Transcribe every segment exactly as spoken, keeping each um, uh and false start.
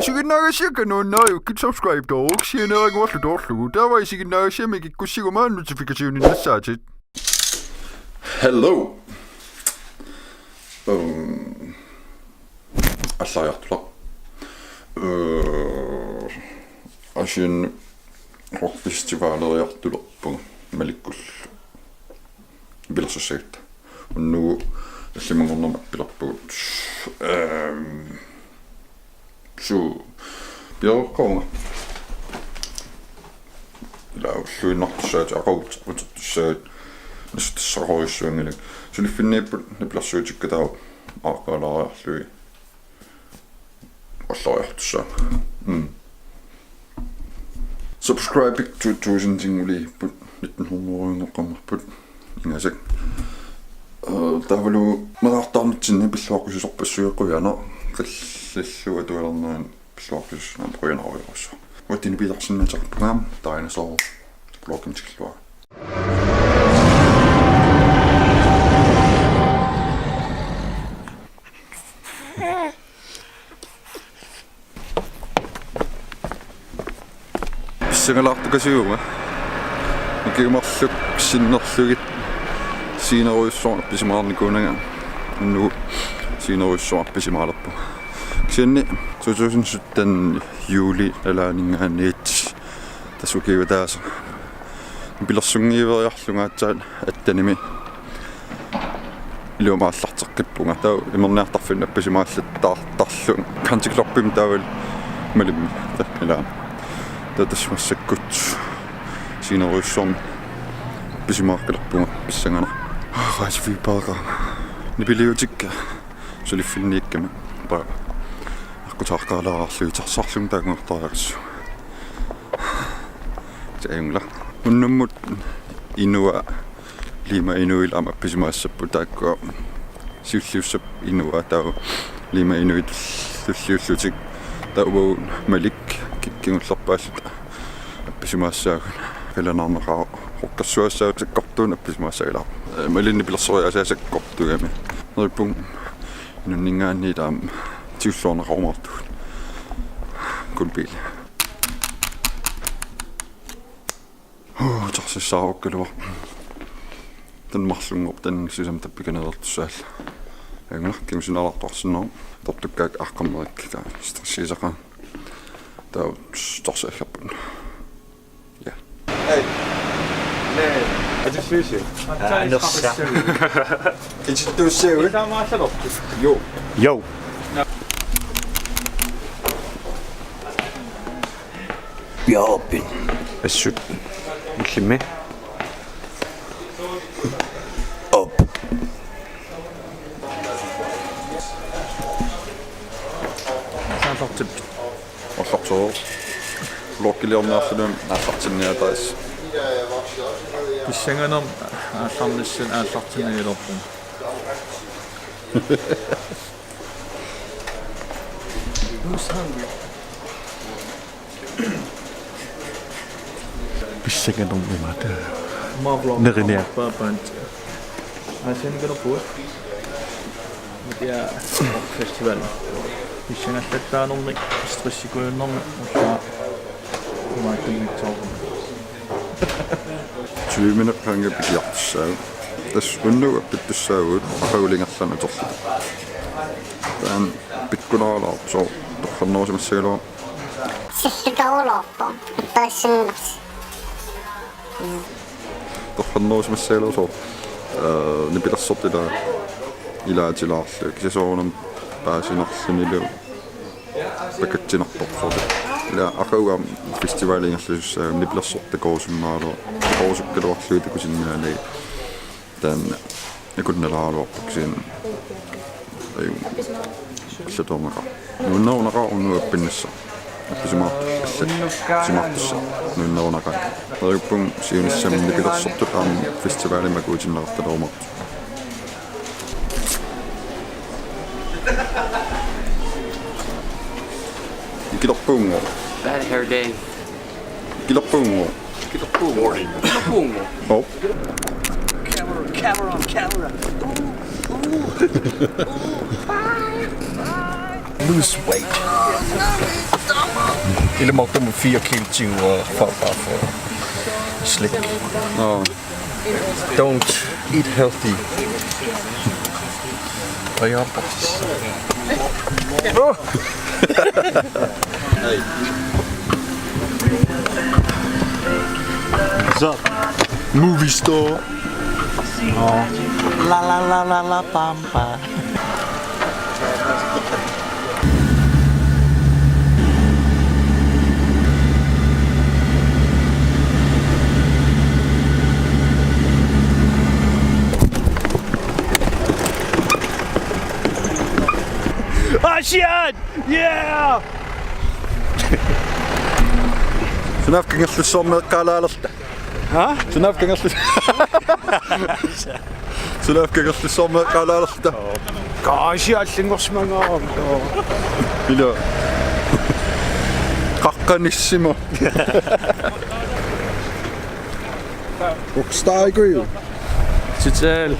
Isiginnaagassiakka nuannariukkit subscribe-tooruk sianeeraguarlu toorlugu. Taava isiginnaagassiami kikkussiguma notification-innassaatit. Hello. Um, allariartulaq. Uh, Asian rockfestivaleriartulerpunga Malikkullu. Nipilersussagatta. Unnugu tallimanngornermi appilerpugut. Ehm, suu, piareeqqavunga. Ila ulluinnartussaatit aqagu utertussaatit nassattassaqarujussuanngilanga. Suliffinniipput nipilersuutikka taava aaqqaalaariarlugit. Allariartussaammat. Mm. Subscribe two thousand-inguliipput, nitten hundrede-ingoqqammerput. Ingasak. Øh, taavalu meerartaarnitsinni pilluaqqusisorpassuit qujanaq, qillillu atualernerani pilluaqqusisoq qujanarujorujussuaq. Uattini piilarsinnaataqarpunga, Dinosaur vlogimik tikilluarit. Pissangalaartukasiuvunga. Ukiut marluk sinnerlugit scenerujussuarnik appisimaarnikuunanga. Unnugu scenerujussuarnik appisimaalerpunga. Kisianni to tusind sytten juuli nalaaninngaanniit tassa ukiup ataaseq nipilersunngiiveriarlunga aatsaat attenimi iluamik aallarteqqippunga. Taava imerniartarfinni appisimaallattaartarlunga Country Clubimi taavalu Malimmi. Taava ila. Taava tassa massakkut scenerujussuarnik appisimaaqqalerpunga pissanganaq. Rejsefibereqaanga. Nipiliutikka suliffinniikkama. Taava aqqutaaqqaalaarlugu tassarlunga taakkununnga artariaqassuunga. Taanngula. Unnummut Inua, Lima Inuillu aamma appisimaassapput, taakkua siulliussap Inua taava Lima Inuit tulliullutik, taava uagut Malik kik-, kingullerpaalluta appisimaassaagut. Qilanaarneqaaq, rockersuassaagut sakkortuumik appisimaassagaluarput. Ee, Malinni nipilersoriaasaa sakkortugami. Neriuppunga inunninngaanniit aamma tigulluarneqarumaartugut. Kulbil. Huu, tarsissaarukkaluaq. Taanna marlunngorpoq, taanna sisamat tappikaneertussaallunga. Ajunngilaq, kingusinaalaartuarsinnaavoq. Tortukkaak aaqqammerikka, stressiisaqaanga. Taava tarsaapput. Ja. Hey. Hey. Aa, nersa. Itittuussiagut. Itaamaasalortu. Jo. Jo. Bjørben. Assut. Ullimmi. Op. Saasortip. Orsortsoq. Vloggiliorniarluni aallartinniartaras. Pissanganermik aallarnissaa aallartinnialerpunga. Who's hungry? Pissanganermik imaattoq. Neriniaq. Paapaan. Asian gonna put. Mutia festival. Pissangallattaanermik, stressikujunnermik, ussa. Imaattunnitsoorpoq. Tyve minut qaangiupput ikiortussaagut. Tassa unnugu appittussaavugut, aqagu ingerlaannaq atorluta. Taanna pikkunaralaartoq, torrannerusimassagaluaq. Sillutaruloorpoq, apparissinnersi. Torrannerusimassagaluaq soorlu, ee, nipilersortut ila ilaatilaarlugit. Kisianni soorunami paasinarlunilu pakatsinarpoq soorlu. Ila aqagu aamma festivali ingerlasussaagamik nipilersortut takorusunnaagaluarlugit, takorusukkaluarlugit takusinnaallutik. Taanna akunnalaaraluarpoq kisianni. Aju. Allatoornaqaaq. Nuannerunaqaaq unnugu appinnissaq. Appisimaartut allat. Appisimaartussaq. Nuannerunaqaaq. Neriuppunga siunissami nipilersortut aamma festivalimi akuutinneqartalermat. Ikilerpuunnguaq. Bad hair day. Ikilerpuunnguaq. Ikilerpuunnguaq. Ikilerpuunnguaq. Oh. Camera, camera, camera. Ooh, ooh, ooh. Bye, bye. Lose weight. Ilmoittunut fire kilo tyve for, for slik. Nå. Don't eat healthy. Og jeg har Så. Movie store. Nå. La la la la la bam bam. Ah, shit! Yeah! Sunaaffa Kangerlussuarmeeqqaalaalerta. Ha? Sunaaffa Kangerlus. Sunaaffa Kangerlussuarmeeqqaalaalerta. Kaasi allinngorsimangaarami. Ila. Qaqqanissimo. Rockstar ikuju. Total.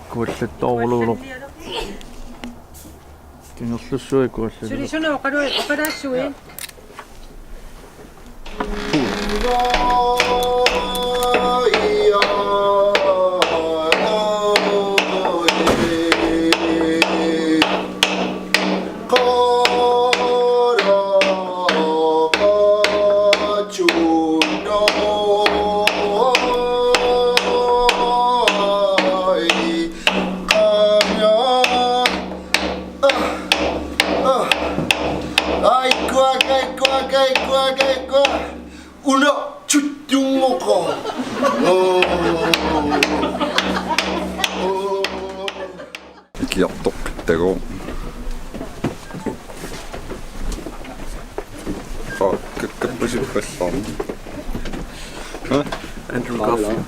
Kuallattoorlugu. Kangerlussuaq kuallattoorlugu. Suli suna oqalu-, oqalaassuit? Ai, kuak, ai, kuak, ai, kuak, ai, kuak. Ulo, chuttungoqo. Ikiortoqqittagu. Aa, kakkappasippallaarmi. Ha? Andrew Garfield.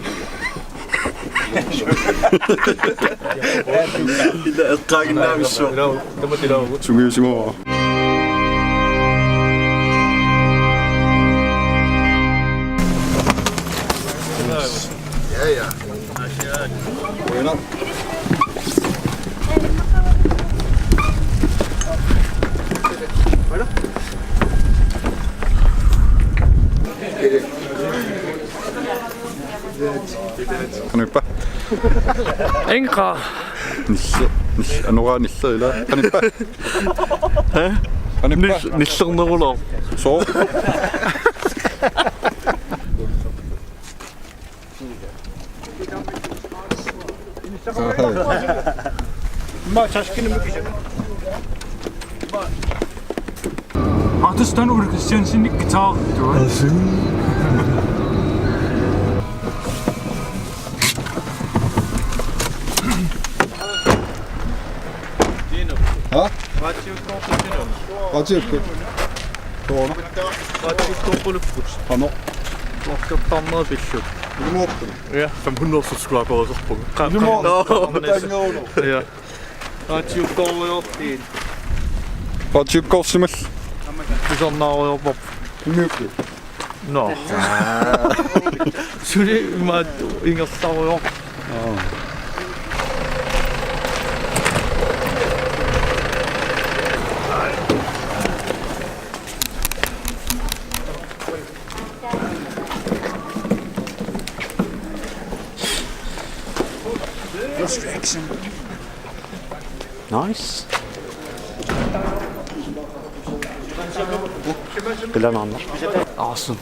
Ila eqqaaginnavissuaq. Sungiusimavara. Qanoq ippa? Inqa. Nilli-, nilli-, anoraa nillerila. Qanoq ippa? Qanoq ippa? Nil-, nillerneruloq. Soo. Artist Ole Christiansen guitar. Ha? Ratiukku. Toona. Qanoq? Ilumoortumik. Ja, femhundrede subscribereerpunga. Ilumoortumik. Ja. Ratiukkoorsimallugu. Tusarnaarujoorpoq. Immiukkit. Nå. Suli imaattoq ingerlarujoorpoq. Nice. Awesome.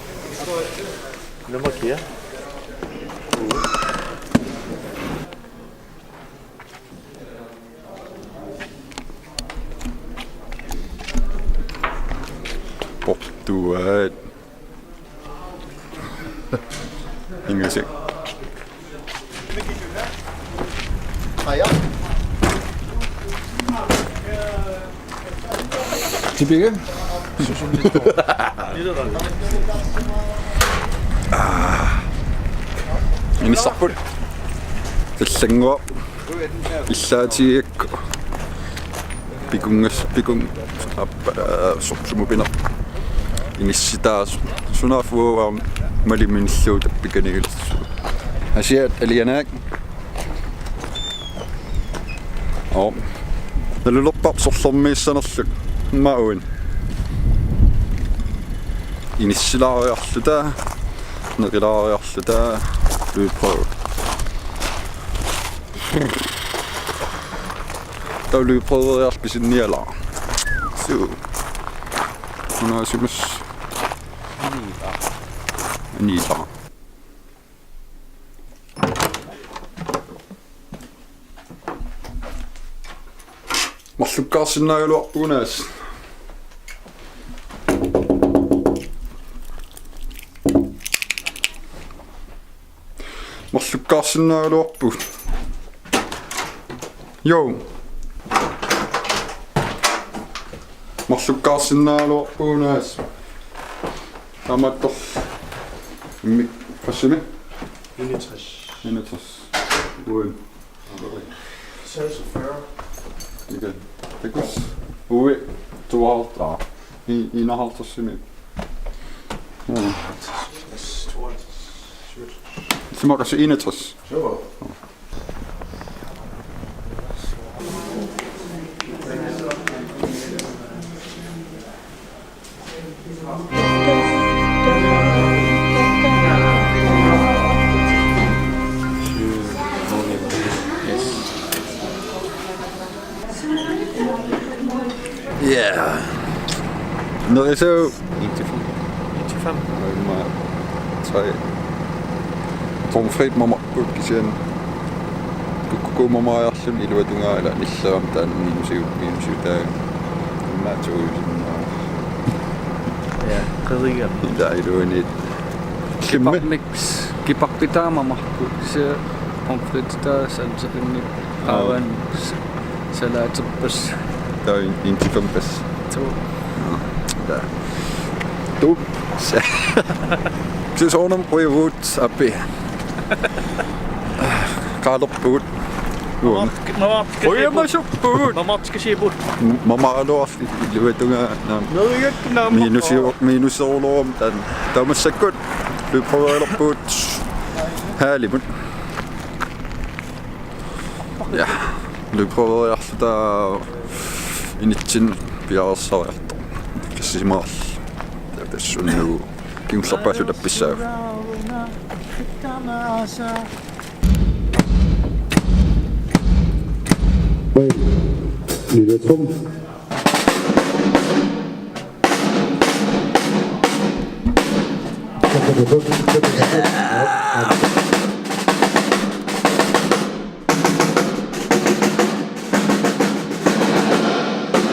Portuat. Ingasik. Tipiga. Inissarput. Tallannguaq. Illaatigigakku. Pikungas-, pikun-, appa, aa, su-, sumut pineq. Inissitaasoq. Sunaaffa uanga maliminillugu tappikanigilersugut. Asiat alianaak. Oo. Nalulerpara sorlermiissanerlugu. Immaqa uani. Inissilaariarluta, neqilaariarluta, lydprøve. Taava lydprøveriarluta pisinialaaq. Suu. Unaasimas. Aniilaa. Marlukkaarsinnaagaluarpugut, Naas. Marlukkaarsinnaagaluarpugut. Jo. Marlukkaarsinnaagaluarpugut, Naas. Taamaattorli. Immik, qassimi? Enogtres. Enogtres. Uanni. Seksogfyrre. Iga. Takuss. Uanni. Tooghalvtreds. I, enoghalvtredsimi. Mm. Tooghalvtreds. Syvogtres. Sumaqassi, enogtres? Super. Ja. Nerisat. Enogfyrre. Enogfyrre. Aamma tre. Pomfrit mamarput kisianni. Kukkuku mamariarluni iluatungaa ila nillerami taanna minusiu-, minusiutaavoq. Immaqa tuusinnaa. Ja, qerigami. Ila iluaniit. Kipammik, kipammik taama mamarput. Se pomfrit taanna sansarinnik. Aa. Avan s-, salaaterpassuit. Taava en, en til fem pas. Tuup. Nå. Ja. Tuup. Se-, se soorunami qujavugut aappi. Qaalerpugut. Uanga. Mamarsk-, mamarsk-, qujamasuppugut. Mamarskisiiput. M-, mamaraluarli iluatungaa naamik. Nerigakkit naamik. Minusi-, minuserulorami taanna. Taava massakkut lydprøverilerpugut. Haalimut. Ja, lydprøveriarluta initsinni piareersariartoq. Kassisimaarl. Taava tassunnu kingullerpaallu tappissaagut. Oi, lille Trump.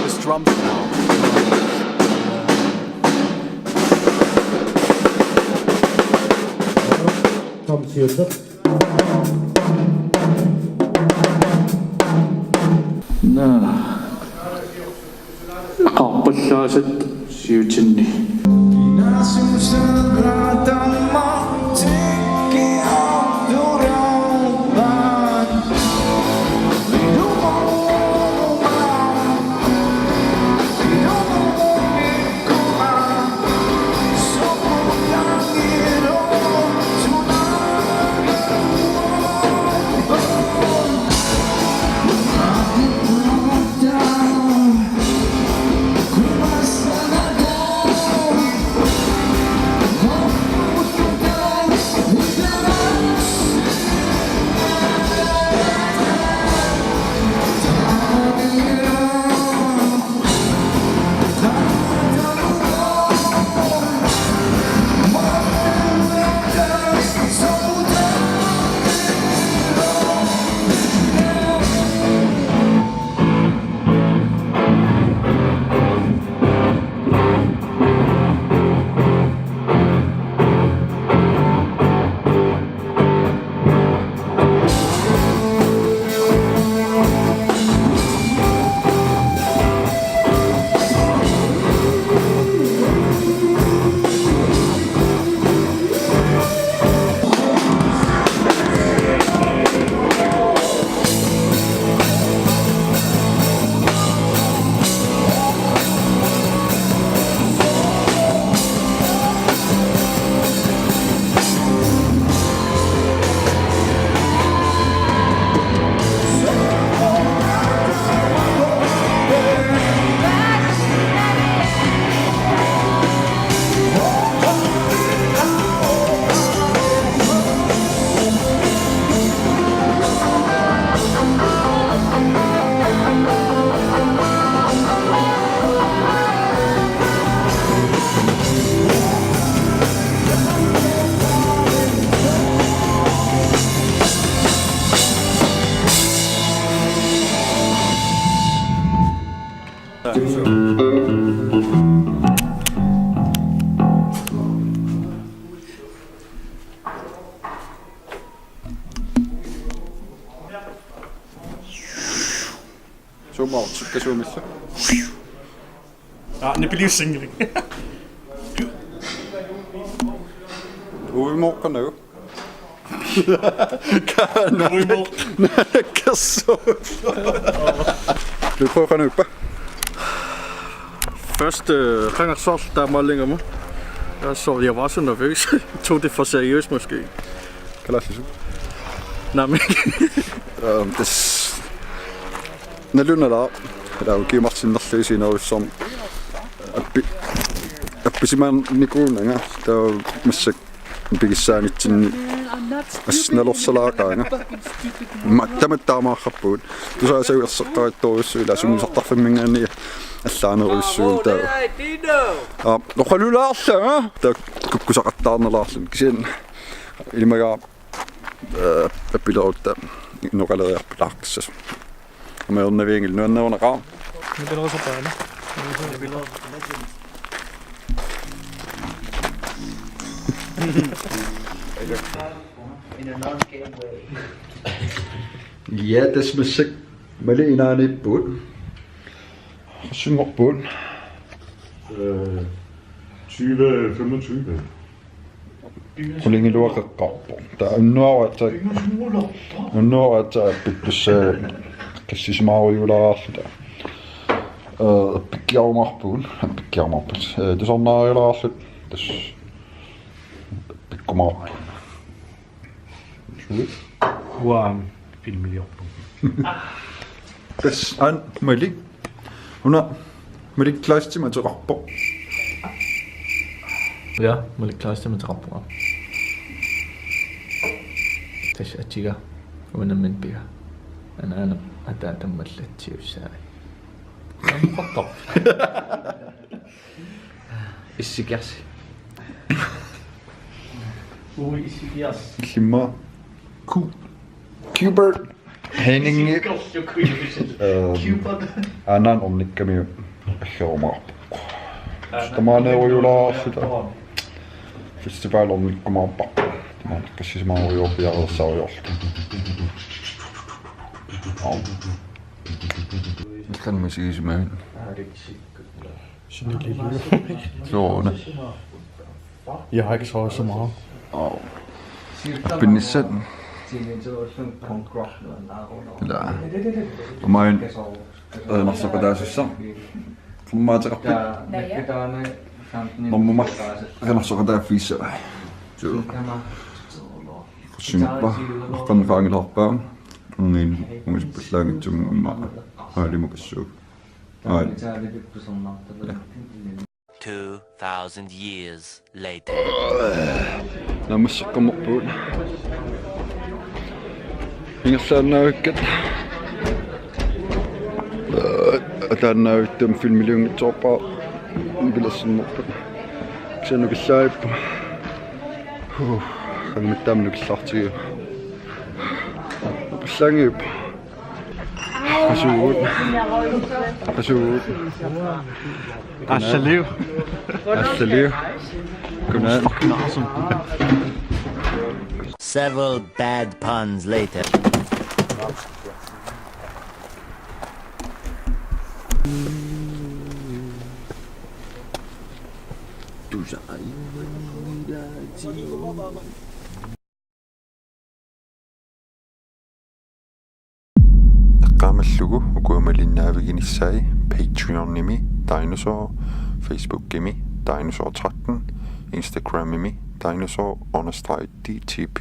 This drum sound. Tom Siuter. Naa. Qarpallaasat siutinni. Suuma ortikka suumissa. Ah, ne bliver single. Uimoqqanaq. Uimoq. Kaana. Kasso. Du prøver nu, hva? Først, øh, han har solgt der meget længere med. Jeg så, jeg var så nervøs. Tog det for seriøst, måske. Kalaallisut. Nej, men... Øhm, det s-, nalunalaaq, taava ukiumarsinnerlugu sinerussorm appi-, appisimaarnikuunanga, taava massakkut pigissaanitsinni assut nalorsalaaqaanga. Ma-, tamatta taamaarrappugut. Tusaasagut erseqqarittorujussuit, ila sungiusartarfimminngaanniit allaanerujussuugut taava. Aa, oqalulaarlanga, taava kukkusaqattaarnalaarluni. Kisianni ilimagaara, eh, appilerutta inoqaleriarput aaqqissasoq. Aamma ernavianngilaq, nuanneruneqaaq. Nipilerusarpaana. Ja, tassa massakkut Malik inaaniippugut. Qassinngorpugut? Øh, tyve femogtyve. Qulingiluat qeqqarpoq. Taava unnuaru aatsaat, unnuaru aatsaat appittussaagut, qassisimaarujuulaarluta. Øh, appikkiarumaarpugut, appikkiarumaarpugut. Øh, tusarnaarilaarluta. Tassa appikkumaarpugut. Uanga filmiliorpunga. Tassa aana Malik. Una Malik Kleistimik ateqarpoq. Ja, Malik Kleistimik ateqarpunga. Tassa atiga unammini piga. Anaanap ataata tammallatsiussaai. Namqortoq. Issikiarsi. Ui, issikiarsi. Illimmi. Ku-, Cubert. Henningi. Issikiarsi, Cubert. Øhm, Cubert. Aanaana ornikkamiuk aggerumaarpoq. Aanaana. Tamaanerujuulaarluta. Festival ornikkumaarparput. Tamaani qassisimaarujoorpiareersariarluta. Au. Illan misigisimavit. Sooruna. Jeg har ikke sovet så meget. Au. Pinnissat. Ila. Umain. Erinarsoqataasussaq. Formaateqarpit. Naja. Normumar. Erinarsoqataaffigissavai. Suu. Qassinngorpa. Aqqarneq qaangilaarpaa. Unngin ungisippallaanngitsumik immaqa. Aalimut kassuuk. Aa. Two thousand years later. Naammasseqqammerpugut. Ingerlaannaavikkat. Ataannaavittum filmiliunngitsoorpara. Nipilersornerput. Kisianni nukillaarippunga. Huh. Qangaaniittut taama nukillaartigiuk. Pallaangiup. Qasugut. Qasugut. Assaliu. Assaliu. Godnat. Several bad puns later. Eqqaamallugu ukua malinnaaviginissaat Patreonimi Dinosaur, Facebookimi Dinosaur tretten, Instagramimi dinosaur understreg D T P.